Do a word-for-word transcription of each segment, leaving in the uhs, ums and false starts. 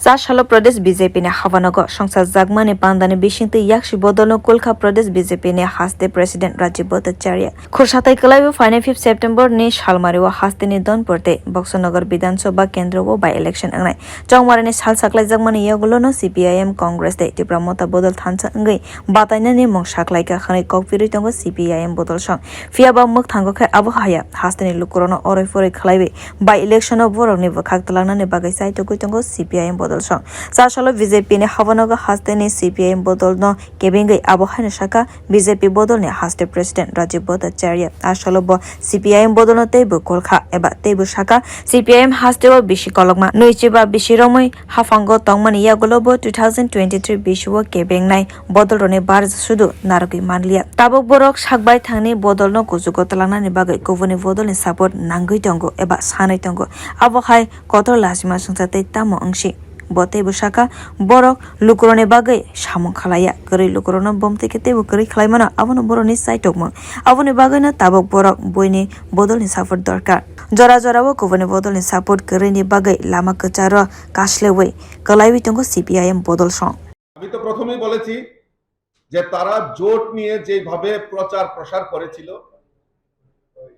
Cha salo Pradesh B J P ni habanogo songchajakmani pandani bisingtwi yaksi bodolno kulkha Pradesh B J P ni haste President Rajib Bhattacharya. Khursatai kwlaiwi phainai fifth September ni salmario hasteni Donpur tei Boxonagar Bidhan Sabha kendro o by election wngnai. Chongmarani sal saklaijakmani yagulono C P I M, Congress tei Tipra Motha bodol thansa wngwi batainani mung saklaikha hwnwi kokpirwi tongo C P I M bodol song. Phiyaba mwkthango khe abo haya hasteni lukurokno oroi phoroi khwlaiwi by election o borokni bwkhak twlangnani bagwi chaitugwi tongo C P I M bodol song. Cha salo B J P ni habanogo hasteni C P I M bodolno kebengwi abo haino sakha B J P bodolni haste President Rajib Bhattacharya. A salo bo C P I M bodolno teibo kolkha eba teibo sakha C P I M hasteo bisi kolokma nwichiba bisi romwi haphango tongmani yagulo bo two thousand twenty-three bisio kebengnai bodolrokni bar sudu narwgwi manliya. Tabuk borok sakbai thangni bodolno kuchugo twlangnani bagwi kubuni bodolni support nangwi tongo eba sanwi tongo. Abo hai kotor lachima songcha tei tamo wngsi. Bo teibo sakha, borok lukurokni bagwi samung khlaiya, kwrwi lukurokno bomtwi khe teibo kwrwi khlaimano, abono borokni chaitokmung. Aboni bagwino tabuk borok buini bodolni support dorkar. Jora jorao kubuni bodolni support kwrwini bagwi lama kwcharo kaslewi kwlaiwi tongo C P I M bodol song. আমি তো প্রথমেই বলেছি যে তারা জোট নিয়ে যেভাবে প্রচার প্রসার করেছিল,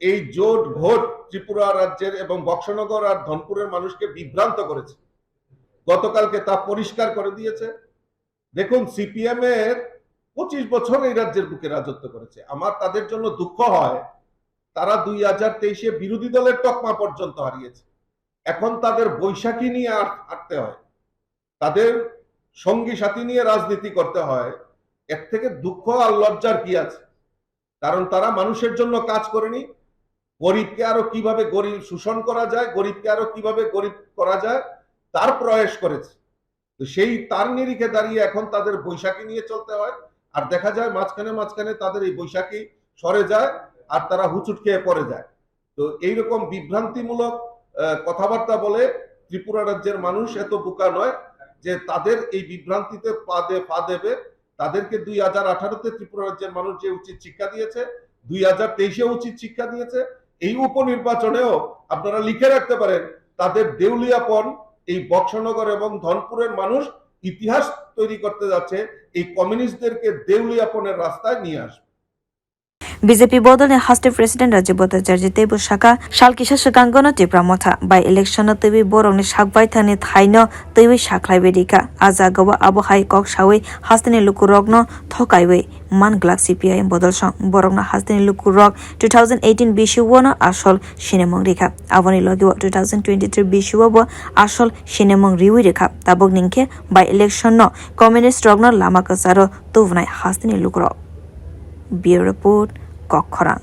এই জোট ভোট ত্রিপুরা রাজ্যের এবং বক্সনগর আর ধনপুরের মানুষকে বিভ্রান্ত করেছে। গতকালকে তা পরিষ্কার করে দিয়েছে। দেখুন, সিপিএম এর পঁচিশ বছর এই রাজ্যের বুকে রাজত্ব করেছে। আমার তাদের জন্য দুঃখ হয়, তারা দুই হাজার তেইশে বিরোধী দলের তকমা পর্যন্ত হারিয়েছে। এখন তাদের বৈশাখী নিয়ে আট-, আটতে হয়, তাদের সঙ্গী সাথী নিয়ে রাজনীতি করতে হয়, এর থেকে দুঃখ আর লজ্জার কি আছে? কারণ তারা মানুষের জন্য কাজ করেনি, গরিবকে আরো কিভাবে গরিব শোষণ করা যায়, গরিবকে আরো কিভাবে গরিব করা যায়, তার প্রয়াস করেছে। তো সেই তার নিরিখে দাঁড়িয়ে এখন তাদের বৈশাখী নিয়ে চলতে হয়। আর দেখা যায় মাঝখানে মাঝখানে তাদের এই বৈশাখী সরে যায়, আর তারা হুচুট খেয়ে পড়ে যায়। তো এইরকম বিভ্রান্তিমূলক, আহ, কথাবার্তা বলে ত্রিপুরা রাজ্যের মানুষ এত বোকা নয় যে তাদের এই বিভ্রান্তিতে পা দে-, পা দেবে। তাদেরকে দুই হাজার আঠারোতে ত্রিপুরা রাজ্যের মানুষ যে উচিত শিক্ষা দিয়েছে, দুই হাজার তেইশেও উচিত শিক্ষা দিয়েছে। এই উপনির্বাচনেও আপনারা লিখে রাখতে পারেন, তাদের দেউলিয়াপন এই বক্সনগর এবং ধনপুরের মানুষ ইতিহাস তৈরি করতে যাচ্ছে, এই কমিউনিস্টদেরকে দেউলিয়াপনের রাস্তায় নিয়ে আসবে। B J P bodolni haste President Rajib Bhattacharya teibo sakha, sal kisa swkangono Tipra Motha by election no twiwi borokni sakbai thani thaino twiwi sakhlaiwi rikha. A jagao abo hai kok sawi hasteni lukurokno thokaiwi man glak C P I M bodol song. Borokno hasteni lukurok two thousand eighteen bisio no asol sinemung rikha. Aboni logio two thousand twenty-three bisio bo asol sinemung riwi rikha. Tabuk ningkhe by election no communist rokno lama kwcharo tubunai hasteni lukurok. Bureau Report, Kokkhorang.